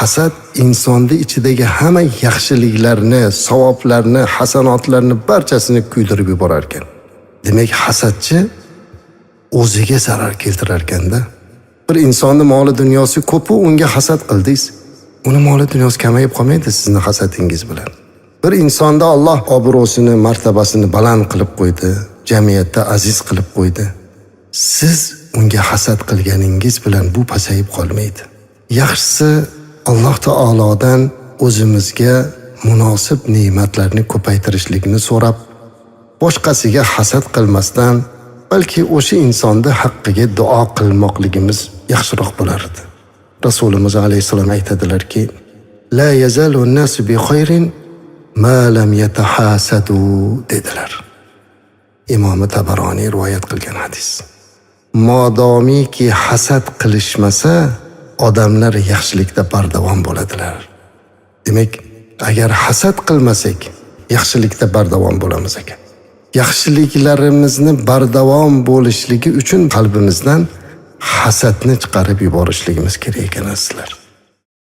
Hasad insonni ichidagi hamma yaxshiliklarni, savoblarni, hasanotlarni barchasini kuydirib yuborar ekan. Demak, hasadchi o'ziga zarar keltirar ekanda. Bir insonni moli dunyosi ko'pu, unga hasad qildingiz, uni moli dunyosi kamayib qolmaydi sizni hasadingiz bilan. Bir insonda Alloh obro'sini, martabasini baland qilib qo'ydi, jamiyatda aziz qilib qo'ydi. Siz unga hasad qilganingiz bilan bu pasayib qolmaydi. Yaxshisi Alloh taolodan o'zimizga munosib ne'matlarni ko'paytirishlikni so'rab, boshqasiga hasad qilmasdan, balki o'sha insonni haqqiga duo qilmoqligimiz yaxshiroq bo'lar edi. Rasulimiz alayhissalom aytadilarki: "La yazalu an-nasu bi khayrin ma lam yatahasadu" dedilar. Imom Tabaroniy rivoyat qilgan hadis. Modomiki hasad qilishmasa, odamlar yaxshilikda bardavom bo'ladilar. Demak, agar hasad qilmasak, yaxshilikda bardavom bo'lamiz ekan. Yaxshiliklarimizni bardavom bo'lishligi uchun qalbimizdan hasadni chiqarib yuborishligimiz kerak ekan, azizlar.